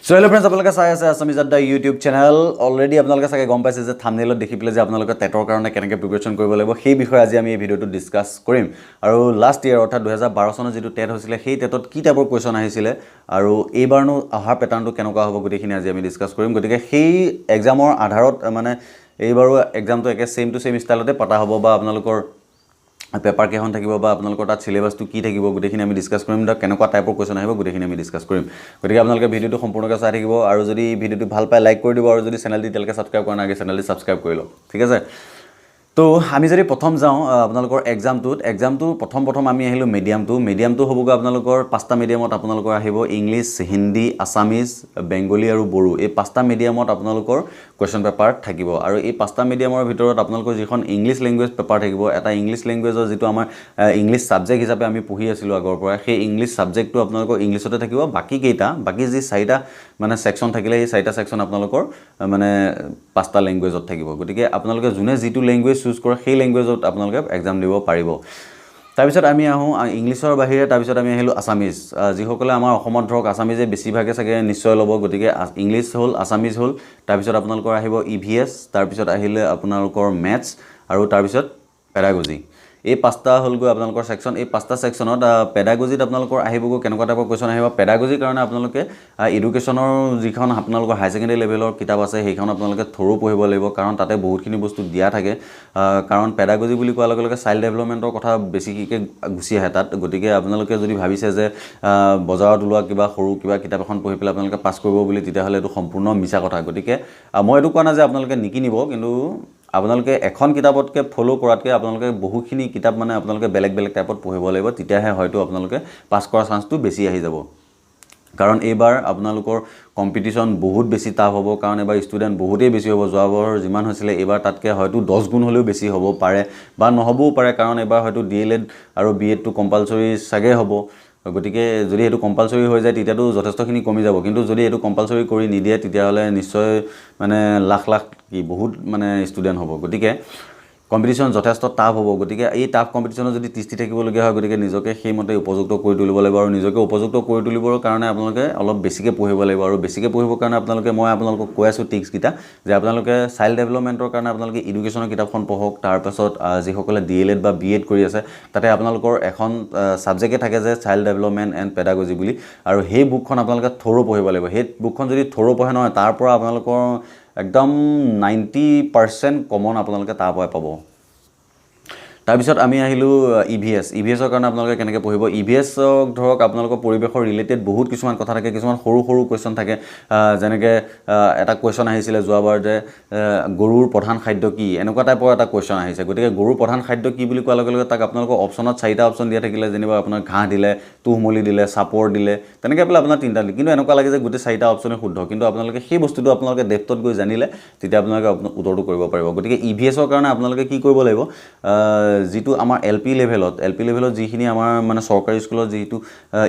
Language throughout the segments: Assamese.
চ' হেল্ল' ফ্ৰেণ্ডছ, আপোনালোকে চাই আছে আছামিজ আড্ডা ইউটিউব চেনেল। অলৰেডি আপোনালোকে চাগে গম পাইছে যে থামনেইলত দেখি পেলাই যে আপোনালোকে টেটৰ কাৰণে কেনেকৈ প্ৰিপেৰেশ্যন কৰিব লাগিব, সেই বিষয়ে আজি আমি এই ভিডিঅ'টোত ডিছকাছ কৰিম। আৰু লাষ্ট ইয়েৰ, অৰ্থাৎ 2012 চনত যিটো টেট হৈছিলে, সেই টেটত কি টাইপৰ কুৱেশ্যন আহিছিলে আৰু এইবাৰনো অহাৰ পেটাৰ্ণটো কেনেকুৱা হ'ব, গোটেইখিনি আজি আমি ডিছকাছ কৰিম। গতিকে সেই এক্সামৰ আধাৰত মানে এইবাৰো এক্সামটো একে ছেইম টু ছেইম ষ্টাইলতে পতা হ'ব বা আপোনালোকৰ পেপাৰ কেইখন থাকিব বা আপোনালোকৰ তাত চিলেবাছটো কি থাকিব, গোটেইখিনি আমি ডিছকাছ কৰিম। তাত কেনেকুৱা টাইপৰ কুৱেশ্যন আহিব, গোটেইখিনি আমি ডিছকাছ কৰিম। গতিকে আপোনালোকে ভিডিঅ'টো সম্পূৰ্ণকৈ চাই থাকিব আৰু যদি ভিডিঅ'টো ভাল পায়, লাইক কৰি দিব আৰু যদি চেনেলটো এতিয়ালৈকে ছাবস্ক্ৰাইব কৰা নাই, চেনেলটো ছাবস্ক্ৰাইব কৰি লওক। ঠিক আছে। তো আমি যদি প্ৰথম যাওঁ আপোনালোকৰ এক্সামটোত, এক্সামটো প্ৰথম প্ৰথম আমি আহিলোঁ মিডিয়ামটো। মিডিয়ামটো হ'বগৈ আপোনালোকৰ পাঁচটা মিডিয়ামত আপোনালোকৰ আহিব: ইংলিছ, হিন্দী, আছামিজ, বেংগলী আৰু বড়ো। এই পাঁচটা মিডিয়ামত আপোনালোকৰ কুৱেশ্যন পেপাৰ থাকিব। আৰু এই পাঁচটা মিডিয়ামৰ ভিতৰত আপোনালোকৰ যিখন ইংলিছ লেংগুৱেজ পেপাৰ থাকিব, এটা ইংলিছ লেংগুৱেজৰ যিটো আমাৰ ইংলিছ ছাবজেক্ট হিচাপে আমি পঢ়ি আছিলোঁ আগৰ পৰা, সেই ইংলিছ ছাবজেক্টটো আপোনালোকৰ ইংলিছতে থাকিব। বাকী কেইটা, বাকী যি চাৰিটা মানে ছেকশ্যন থাকিলে, সেই চাৰিটা ছেকশ্যন আপোনালোকৰ মানে পাঁচটা লেংগুৱেজত থাকিব। গতিকে আপোনালোকে যোনে যিটো লেংগুৱেজ চুজ কৰে, সেই লেংগুৱেজত আপোনালোকে এক্সাম দিব পাৰিব। তাৰপিছত আমি আহোঁ ইংলিছৰ বাহিৰে, তাৰপিছত আমি আহিলোঁ আছামিজ। যিসকলে আমাৰ অসমত ধৰক আছামিজে বেছিভাগে চাগে নিশ্চয় ল'ব। গতিকে ইংলিছ হ'ল, আছামিজ হ'ল, তাৰপিছত আপোনালোকৰ আহিব ইভিএছ, তাৰপিছত আহিলে আপোনালোকৰ মেথছ আৰু তাৰপিছত পেডাগজি। এই পাঁচটা হ'লগৈ আপোনালোকৰ ছেকশ্যন। এই পাঁচটা ছেকশ্যনত পেডাগজিত আপোনালোকৰ আহিবগৈ কেনেকুৱা টাইপৰ কুৱেশ্যন আহিব? পেডাগজিৰ কাৰণে আপোনালোকে এডুকেশ্যনৰ যিখন আপোনালোকৰ হাই ছেকেণ্ডেৰী লেভেলৰ কিতাপ আছে, সেইখন আপোনালোকে থৰো পঢ়িব লাগিব, কাৰণ তাতে বহুতখিনি বস্তু দিয়া থাকে। কাৰণ পেডাগজি বুলি কোৱাৰ লগে লগে চাইল্ড ডেভেলপমেণ্টৰ কথা বেছিকৈ গুচি আহে তাত। গতিকে আপোনালোকে যদি ভাবিছে যে বজাৰত ওলোৱা কিবা সৰু কিবা কিতাপ এখন পঢ়ি পেলাই আপোনালোকে পাছ কৰিব বুলি, তেতিয়াহ'লে এইটো সম্পূৰ্ণ মিছা কথা। গতিকে মই এইটো কোৱা নাই যে আপোনালোকে নিকিনিব, কিন্তু আপোনালোকে এখন কিতাপতকৈ ফ'ল' কৰাতকৈ আপোনালোকে বহুখিনি কিতাপ মানে আপোনালোকে বেলেগ বেলেগ টাইপত পঢ়িব লাগিব। তেতিয়াহে হয়তো আপোনালোকে পাছ কৰাৰ চান্সটো বেছি আহি যাব। কাৰণ এইবাৰ আপোনালোকৰ কম্পিটিশ্যন বহুত বেছি টাফ হ'ব, কাৰণ এইবাৰ ষ্টুডেণ্ট বহুতেই বেছি হ'ব। যোৱাবাৰ যিমান হৈছিলে, এইবাৰ তাতকৈ হয়তো 10 গুণ হ'লেও বেছি হ'ব পাৰে বা নহ'বও পাৰে, কাৰণ এইবাৰ হয়তো ডিএলএড আৰু বি এডটো কম্পালচৰি চাগে হ'ব। গতিকে যদি সেইটো কম্পালচৰি হৈ যায়, তেতিয়াতো যথেষ্টখিনি কমি যাব। কিন্তু যদি এইটো কম্পালচৰি কৰি নিদিয়ে, তেতিয়াহ'লে নিশ্চয় মানে লাখ লাখ কি বহুত মানে ষ্টুডেণ্ট হ'ব। গতিকে কম্পিটিশ্যন যথেষ্ট টাফ হ'ব। গতিকে এই টাফ কম্পিটিশ্যনত যদি তিষ্ঠি থাকিবলগীয়া হয়, গতিকে নিজকে সেইমতে উপযুক্ত কৰি তুলিব লাগিব। আৰু নিজকে উপযুক্ত কৰি তুলিবৰ কাৰণে আপোনালোকে অলপ বেছিকৈ পঢ়িব লাগিব। আৰু বেছিকৈ পঢ়িবৰ কাৰণে আপোনালোকে, মই আপোনালোকক কৈ আছোঁ টিপছকেইটা যে আপোনালোকে চাইল্ড ডেভেলপমেণ্টৰ কাৰণে আপোনালোকে এডুকেশ্যনৰ কিতাপখন পঢ়ক। তাৰপাছত যিসকলে ডিএলএড বা বি এড কৰি আছে, তাতে আপোনালোকৰ এখন ছাবজেক্টে থাকে যে চাইল্ড ডেভেলপমেণ্ট এণ্ড পেডাগজি বুলি। আৰু সেই বুকখন আপোনালোকে থৰো পঢ়িব লাগিব। সেই বুকখন যদি থৰো পঢ়ে নহয়, তাৰ পৰা আপোনালোকৰ একদম 90% কমন আপোনালোকে তাৰ পৰাই পাব। তাৰপিছত আমি আহিলোঁ ইভিএছ। ইভিএছৰ কাৰণে আপোনালোকে কেনেকৈ পঢ়িব? ইভিএছক ধৰক আপোনালোকৰ পৰিৱেশৰ ৰিলেটেড বহুত কিছুমান কথা থাকে, কিছুমান সৰু সৰু কুৱেশ্যন থাকে। যেনেকৈ এটা কুৱেশ্যন আহিছিলে যোৱাবাৰ যে গৰুৰ প্ৰধান খাদ্য কি, এনেকুৱা টাইপৰ এটা কুৱেশ্যন আহিছে। গতিকে গৰুৰ প্ৰধান খাদ্য কি বুলি কোৱাৰ লগে লগে তাক আপোনালোকৰ অপশ্যনত চাৰিটা অপশ্যন দিয়া থাকিলে, যেনিবা আপোনাৰ ঘাঁহ দিলে, তুঁহমলি দিলে, চাপৰ দিলে, তেনেকৈ পেলাই আপোনাৰ তিনিটা দিলে। কিন্তু এনেকুৱা লাগে যে গোটেই চাৰিটা অপশ্যনে শুদ্ধ। কিন্তু আপোনালোকে সেই বস্তুটো আপোনালোকে ডেপথত গৈ জানিলে তেতিয়া আপোনালোকে উত্তৰটো কৰিব পাৰিব। গতিকে ইভিএছৰ কাৰণে আপোনালোকে কি কৰিব লাগিব? যিটো আমাৰ এলপি লেভেলত যিখিনি আমাৰ মানে চৰকাৰী স্কুলত যিটো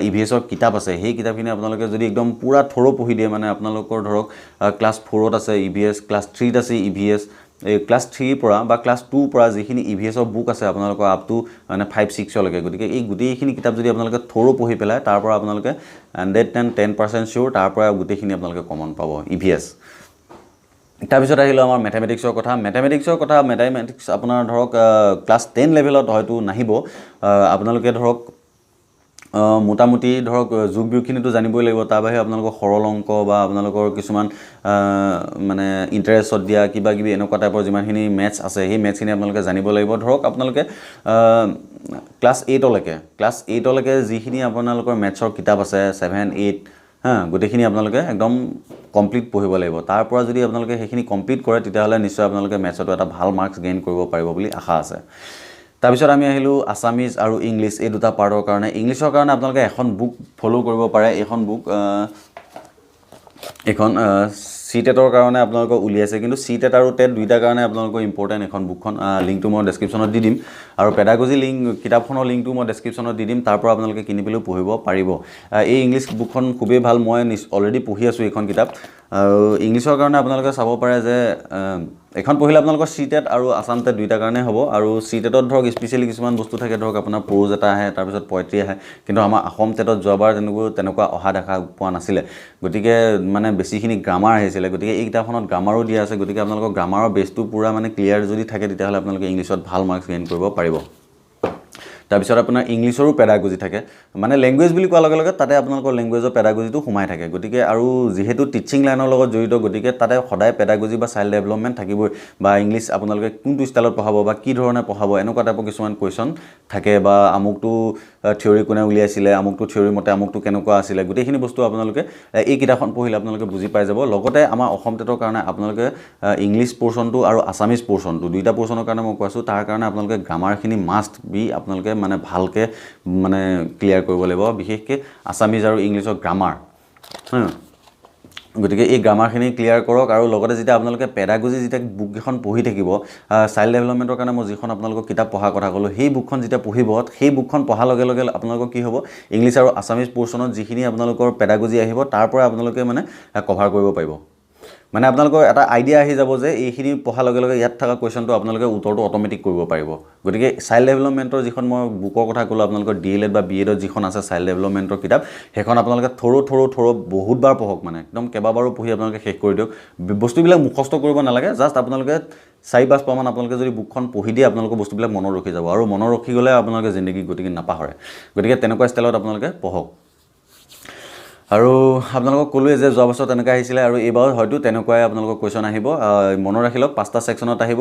ইভিএছৰ কিতাপ আছে, সেই কিতাপখিনি আপোনালোকে যদি একদম পূৰা থৰো পঢ়ি দিয়ে, মানে আপোনালোকৰ ধৰক ক্লাছ ফ'ৰত আছে ইভিএছ, ক্লাছ থ্ৰীত আছে ইভিএছ, এই ক্লাছ থ্ৰীৰ পৰা বা ক্লাছ টুৰ পৰা যিখিনি ইভিএছৰ বুক আছে আপোনালোকৰ আপ টু মানে ফাইভ ছিক্সলৈকে, গতিকে এই গোটেইখিনি কিতাপ যদি আপোনালোকে থৰো পঢ়ি পেলাই, তাৰ পৰা আপোনালোকে 110% চিয়'ৰ, তাৰ পৰা গোটেইখিনি আপোনালোকে কমন পাব ইভিএছ। তাৰপিছত আহিলোঁ আমাৰ মেথমেটিক্সৰ কথা। মেথমেটিক্সৰ কথা, মেথমেটিক্স আপোনাৰ ধৰক ক্লাছ 10 লেভেলত হয়তো নাহিব। আপোনালোকে ধৰক মোটামুটি ধৰক যোগ বিয়োগখিনিতো জানিবই লাগিব। তাৰ বাহিৰে আপোনালোকৰ সৰল অংক বা আপোনালোকৰ কিছুমান মানে ইণ্টাৰেষ্টত দিয়া কিবা কিবি এনেকুৱা টাইপৰ যিমানখিনি মেথছ আছে, সেই মেথছখিনি আপোনালোকে জানিব লাগিব। ধৰক আপোনালোকে ক্লাছ এইটলৈকে যিখিনি আপোনালোকৰ মেথছৰ কিতাপ আছে, ছেভেন এইট হা, গোটেইখিনি আপোনালোকে একদম কমপ্লিট পঢ়িব লাগিব। তাৰ পৰা যদি আপোনালোকে সেইখিনি কমপ্লিট কৰে, তেতিয়াহ'লে নিশ্চয় আপোনালোকে মেথছতো এটা ভাল মাৰ্কছ গেইন কৰিব পাৰিব বুলি আশা আছে। তাৰপিছত আমি আহিলোঁ আছামিজ আৰু ইংলিছ, এই দুটা পাৰ্টৰ কাৰণে। ইংলিছৰ কাৰণে আপোনালোকে এখন বুক ফ'ল' কৰিব পাৰে। এইখন বুক, এইখন চি টেটৰ কাৰণে আপোনালোকক উলিয়াইছে। কিন্তু চি টেট আৰু টেট দুইটাৰ কাৰণে আপোনালোকৰ ইম্পৰ্টেণ্ট এখন বুকখন। লিংকটো মই ডেছক্ৰিপশ্যনত দি দিম আৰু পেডাগজি লিংক, কিতাপখনৰ লিংকটো মই ডেছক্ৰিপশ্যনত দি দিম। তাৰ পৰা আপোনালোকে কিনি পেলাইও পঢ়িব পাৰিব। এই ইংলিছ বুকখন খুবেই ভাল। মই অলৰেডি পঢ়ি আছোঁ এইখন কিতাপ। আৰু ইংলিছৰ কাৰণে আপোনালোকে চাব পাৰে যে এইখন পঢ়িলে আপোনালোকৰ চি টেট আৰু আছাম টেট দুইটাৰ কাৰণে হ'ব। আৰু চি টেটত ধৰক স্পেচিয়েলি কিছুমান বস্তু থাকে, ধৰক আপোনাৰ প্ৰ'জ এটা আহে, তাৰপিছত পয়েট্ৰি আহে। কিন্তু আমাৰ অসম টেটত যোৱাবাৰ তেনেকুৱা অহা দেখা পোৱা নাছিলে। গতিকে মানে বেছিখিনি গ্ৰামাৰ আহিছিলে। গতিকে এই কিতাপখনত গ্ৰামাৰো দিয়া আছে। গতিকে আপোনালোকৰ গ্ৰামাৰৰ বেছটো পূৰা মানে ক্লিয়াৰ যদি থাকে, তেতিয়াহ'লে আপোনালোকে ইংলিছত ভাল মাৰ্কছ গেইন কৰিব পাৰিব। তাৰপিছত আপোনাৰ ইংলিছৰো পেডাগজি থাকে। মানে লেংগুৱেজ বুলি কোৱাৰ লগে লগে তাতে আপোনালোকৰ লেংগুৱেজৰ পেডাগজিটো সোমাই থাকে। গতিকে আৰু যিহেতু টিচিং লাইনৰ লগত জড়িত, গতিকে তাতে সদায় পেডাগজি বা চাইল্ড ডেভেলপমেণ্ট থাকিবই, বা ইংলিছ আপোনালোকে কোনটো ষ্টাইলত পঢ়াব বা কি ধৰণে পঢ়াব, এনেকুৱা টাইপৰ কিছুমান কুৱেশ্যন থাকে, বা আমুকটো থিয়ৰী কোনে উলিয়াইছিলে, আমুকটো থিয়ৰী মতে আমুকটো কেনেকুৱা আছিলে, গোটেইখিনি বস্তু আপোনালোকে এই কিতাপখন পঢ়িলে আপোনালোকে বুজি পাই যাব। লগতে আমাৰ অসম টেটৰ কাৰণে আপোনালোকে ইংলিছ পৰ্চনটো আৰু আছামিজ পৰ্চনটো, দুইটা পৰ্চনৰ কাৰণে মই কৈছোঁ, তাৰ কাৰণে আপোনালোকে গ্ৰামাৰখিনি মাষ্ট বি আপোনালোকে মানে ভালকৈ মানে ক্লিয়াৰ কৰিব লাগিব, বিশেষকৈ আছামিজ আৰু ইংলিছৰ গ্ৰামাৰ। গতিকে এই গ্ৰামাৰখিনি ক্লিয়াৰ কৰক। আৰু লগতে যেতিয়া আপোনালোকে পেডাগজি যেতিয়া বুককেইখন পঢ়ি থাকিব, চাইল্ড ডেভেলপমেণ্টৰ কাৰণে মই যিখন আপোনালোকক কিতাপ পঢ়াৰ কথা ক'লোঁ, সেই বুকখন যেতিয়া পঢ়িব, সেই বুকখন পঢ়াৰ লগে লগে আপোনালোকৰ কি হ'ব? ইংলিছ আৰু আছামিজ পৰ্চনত যিখিনি আপোনালোকৰ পেডাগজি আহিব, তাৰ পৰা আপোনালোকে মানে কভাৰ কৰিব পাৰিব। মানে আপোনালোকৰ এটা আইডিয়া আহি যাব যে এইখিনি পঢ়াৰ লগে লগে ইয়াত থকা কুৱেশ্যনটো আপোনালোকে উত্তৰটো অট'মেটিক কৰিব পাৰিব। গতিকে চাইল্ড ডেভেলপমেণ্টৰ যিখন মই বুকৰ কথা ক'লোঁ, আপোনালোকৰ ডি এল এড বা বি এডত যিখন আছে চাইল্ড ডেভেলপমেণ্টৰ কিতাপ, সেইখন আপোনালোকে থৰো থৰো থৰো বহুতবাৰ পঢ়ক, মানে একদম কেইবাবাৰো পঢ়ি আপোনালোকে শেষ কৰি দিয়ক। বস্তুবিলাক মুখস্থ কৰিব নালাগে। জাষ্ট আপোনালোকে 4-5 বাৰমান আপোনালোকে যদি বুকখন পঢ়ি দিয়ে, আপোনালোকৰ বস্তুবিলাক মনত ৰখি যাব আৰু মনত ৰখি গ'লে আপোনালোকে জিন্দগী গতিকে নাপাহৰে। গতিকে তেনেকুৱা ষ্টাইলত আপোনালোকে পঢ়ক। আৰু আপোনালোকক ক'লোৱে যে যোৱা বছৰ তেনেকুৱা আহিছিলে আৰু এইবাৰ হয়তো তেনেকুৱাই আপোনালোকৰ কুৱেশ্যন আহিব। মনত ৰাখি লওক, পাঁচটা ছেকশ্যনত আহিব: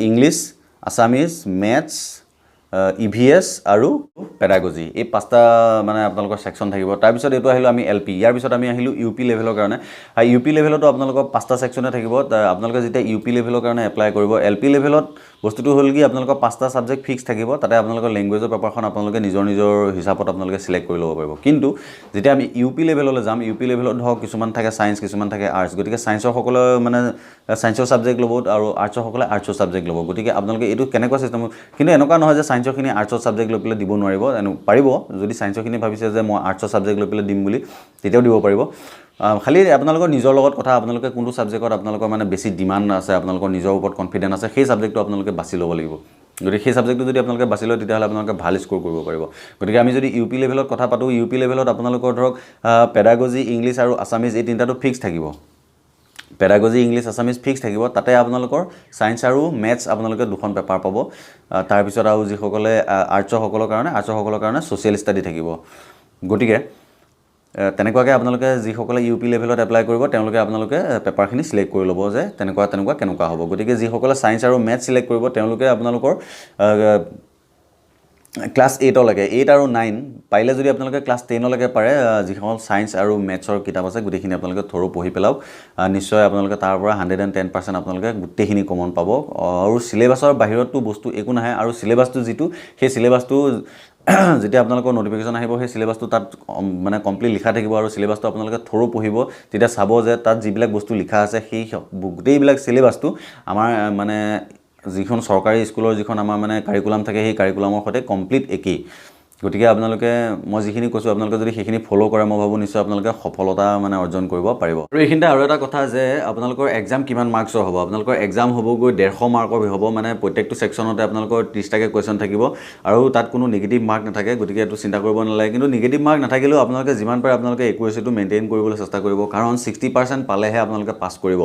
ইংলিছ, আছামিজ, মেথছ, ইভিএছ আৰু পেডাগজি। এই পাঁচটা মানে আপোনালোকৰ ছেকশ্যন থাকিব। তাৰপিছত এইটো আহিলোঁ আমি এল পি। ইয়াৰ পিছত আমি আহিলোঁ ইউ পি লেভেলৰ কাৰণে। ইউ পি লেভেলতো আপোনালোকৰ পাঁচটা ছেকশ্যনে থাকিব। আপোনালোকে যেতিয়া ইউ পি লেভেলৰ কাৰণে এপ্লাই কৰিব, এল পি লেভেলত বস্তুটো হ'ল কি, আপোনালোকৰ পাঁচটা ছাবজেক্ট ফিক্স থাকিব। তাতে আপোনালোকৰ লেংগুৱেজৰ পেপাৰখন আপোনালোকে নিজৰ নিজৰ হিচাপত আপোনালোকে চিলেক্ট কৰি ল'ব পাৰিব। কিন্তু যেতিয়া আমি ইউ পি লেভেললৈ যাম, ইউ পি লেভেলত ধৰক কিছুমান থাকে ছায়েন্স, কিছুমান থাকে আৰ্টছ। গতিকে ছায়েন্সৰ সকলে মানে ছায়েন্সৰ ছাবজেক্ট ল'ব আৰু আৰ্টছৰ সকলে আৰ্টছৰ ছাবজেক্ট ল'ব। গতিকে আপোনালোকে এইটো কেনেকুৱা চিষ্টেম, কিন্তু এনেকুৱা নহয় যে ছায়েন্সৰখিনি আৰ্টছৰ ছাবজেক্ট লৈ পেলাই দিব নোৱাৰিব। পাৰিব। যদি ছায়েন্সৰখিনি ভাবিছে যে মই আৰ্টছৰ ছাবজেক্ট লৈ পেলাই দিম বুলি, তেতিয়াও দিব পাৰিব। খালি আপোনালোকৰ নিজৰ লগত কথা, আপোনালোকে কোনটো ছাবজেক্টত আপোনালোকৰ মানে বেছি ডিমাণ্ড আছে, আপোনালোকৰ নিজৰ ওপৰত কনফিডেণ্ট আছে, সেই ছাবজেক্টটো আপোনালোকে বাছি ল'ব লাগিব। গতিকে সেই ছাবজেক্টটো যদি আপোনালোকে বাছি লয়, তেতিয়াহ'লে আপোনালোকে ভাল স্ক'ৰ কৰিব পাৰিব। গতিকে আমি যদি ইউ পি লেভেলত কথা পাতোঁ, ইউ পি লেভেলত আপোনালোকৰ ধৰক পেডাগজি, ইংলিছ আৰু আছামিজ, এই তিনিটাটো ফিক্স থাকিব। পেডাগজি, ইংলিছ, আছামিজ ফিক্স থাকিব। তাতে আপোনালোকৰ ছায়েন্স আৰু মেথছ আপোনালোকে দুখন পেপাৰ পাব। তাৰপিছত আৰু যিসকলে আৰ্টছৰ সকলৰ কাৰণে ছ'চিয়েল ষ্টাডি থাকিব। গতিকে তেনেকুৱাকৈ আপোনালোকে যিসকলে ইউ পি লেভেলত এপ্লাই কৰিব, তেওঁলোকে আপোনালোকে পেপাৰখিনি চিলেক্ট কৰি ল'ব যে তেনেকুৱা তেনেকুৱা কেনেকুৱা হ'ব। গতিকে যিসকলে ছায়েন্স আৰু মেথছ চিলেক্ট কৰিব, তেওঁলোকে আপোনালোকৰ ক্লাছ 8লৈকে, 8 আৰু 9, পাৰিলে যদি আপোনালোকে ক্লাছ 10লৈকে পাৰে, যিসকল ছায়েন্স আৰু মেথছৰ কিতাপ আছে, গোটেইখিনি আপোনালোকে থৰো পঢ়ি পেলাওক। নিশ্চয় আপোনালোকে তাৰ পৰা 110% আপোনালোকে গোটেইখিনি কমন পাব। আৰু চিলেবাছৰ বাহিৰততো বস্তু একো নাহে। আৰু চিলেবাছটো যিটো, সেই চিলেবাছটো যেতিয়া আপোনালোকৰ নটিফিকেশ্যন আহিব, সেই চিলেবাছটো তাত মানে কমপ্লিট লিখা থাকিব। আৰু চিলেবাছটো আপোনালোকে থৰো পঢ়িব, তেতিয়া চাব যে তাত যিবিলাক বস্তু লিখা আছে, সেই গোটেইবিলাক চিলেবাছটো আমাৰ মানে যিখন চৰকাৰী স্কুলৰ যিখন আমাৰ মানে কাৰিকুলাম থাকে, সেই কাৰিকুলামৰ সৈতে কমপ্লিট একেই। গতিকে আপোনালোকে মই যিখিনি কৈছোঁ, আপোনালোকে যদি সেইখিনি ফ'ল' কৰে, মই ভাবোঁ নিশ্চয় আপোনালোকে সফলতা মানে অৰ্জন কৰিব পাৰিব। আৰু এইখিনিতে আৰু এটা কথা যে আপোনালোকৰ এক্সাম কিমান মাৰ্কছৰ হ'ব? আপোনালোকৰ এক্সাম হ'বগৈ 150 মাৰ্কৰ হ'ব। মানে প্ৰত্যেকটো ছেকশ্যনতে আপোনালোকৰ 30টাকৈ কুৱেশ্যন থাকিব আৰু তাত কোনো নিগেটিভ মাৰ্ক নাথাকে। গতিকে এইটো চিন্তা কৰিব নালাগে। কিন্তু নিগেটিভ মাৰ্ক নাথাকিলেও আপোনালোকে যিমান পাৰে আপোনালোকে একুৰেচিটো মেইনটেইন কৰিবলৈ চেষ্টা কৰিব, কাৰণ 60% পালেহে আপোনালোকে পাছ কৰিব।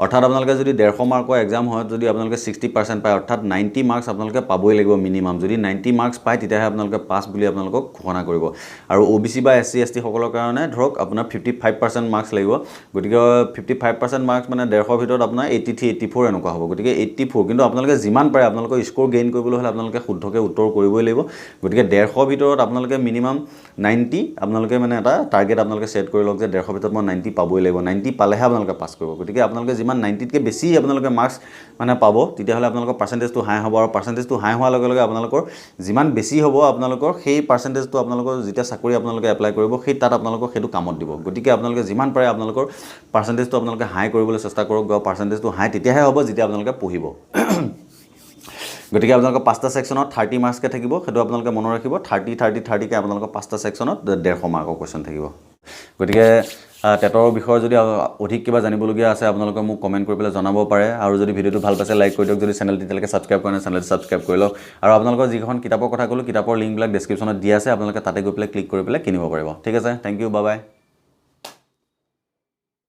অৰ্থাৎ আপোনালোকে যদি 150 মাৰ্কৰ এক্সাম হয়, যদি আপোনালোকে 60% পায়, অৰ্থাৎ 90 মাৰ্কছ আপোনালোকে পাবই লাগিব মিনিমাম। যদি 90 মাৰ্কছ পায়, তেতিয়াহে আপোনালোকে পাছ বুলি আপোনালোকক ঘোষণা কৰিব। আৰু অ' বি চি বা এছ চি, এছ টিসকলৰ কাৰণে ধৰক আপোনাৰ 55% মাৰ্কছ লাগিব। গতিকে 55% মাৰ্কছ মানে 150ৰ ভিতৰত আপোনাৰ 83, 84 এনেকুৱা হ'ব। গতিকে 84। কিন্তু আপোনালোকে যিমান পাৰে, আপোনালোকৰ স্ক'ৰ গেইন কৰিবলৈ হ'লে আপোনালোকে শুদ্ধকৈ উত্তৰ কৰিবই লাগিব। গতিকে 150ৰ ভিতৰত আপোনালোকে মিনিমাম 90, আপোনালোকে মানে এটা টাৰ্গেট আপোনালোকে ছেট কৰি লওক যে 150ৰ ভিতৰত মই 90 পাবই লাগিব। 90 পালেহে আপোনালোকে পাছ কৰিব। গতিকে আপোনালোকে যিমান 90তকৈ বেছি আপোনালোকে মাৰ্কছ মানে পাব, তেতিয়াহ'লে আপোনালোকৰ পাৰ্চেণ্টেজটো হাই হ'ব। আৰু পাৰ্চেণ্টেজটো হাই হোৱাৰ লগে লগে আপোনালোকৰ যিমান বেছি হ'ব, আপোনালোকৰ সেই সেই পাৰ্চেণ্টেজটো আপোনালোকৰ যেতিয়া চাকৰি আপোনালোকে এপ্লাই কৰিব, সেই তাত আপোনালোকক সেইটো কামত দিব। গতিকে আপোনালোকে যিমান পাৰে আপোনালোকৰ পাৰ্চেণ্টেজটো আপোনালোকে হাই কৰিবলৈ চেষ্টা কৰক বা পাৰ্চেণ্টেজটো হাই তেতিয়াহে হ'ব যেতিয়া আপোনালোকে পঢ়িব। গতিকে আপোনালোকৰ পাঁচটা ছেকশ্যনত 30 মাৰ্কছকৈ থাকিব, সেইটো আপোনালোকে মনত ৰাখিব। 30, 30, 30কৈ আপোনালোকৰ পাঁচটা ছেকশ্যনত 150 মাৰ্কৰ কুৱেশ্যন থাকিব। গতিকে টেটৰ বিষয়ে যদি অধিক কিবা জানিবলগীয়া আছে, আপোনালোকে মোক কমেণ্ট কৰি পেলাই জনাব পাৰে। আৰু যদি ভিডিঅ'টো ভাল পাইছে, লাইক কৰি দিয়ক। যদি চেনেলটো এতিয়ালৈকে ছাবস্ক্ৰাইব কৰা নাই, চেনেলটো ছাবস্ক্ৰাইব কৰি লওক। আৰু আপোনালোকৰ যিখন কিতাপৰ কথা ক'লোঁ, কিতাপৰ লিংকবিলাক ডেছক্ৰিপশ্যনত দিয়া আছে। আপোনালোকে তাতে গৈ পেলাই ক্লিক কৰি পেলাই কিনিব পাৰিব। ঠিক আছে, thank U, bye bye.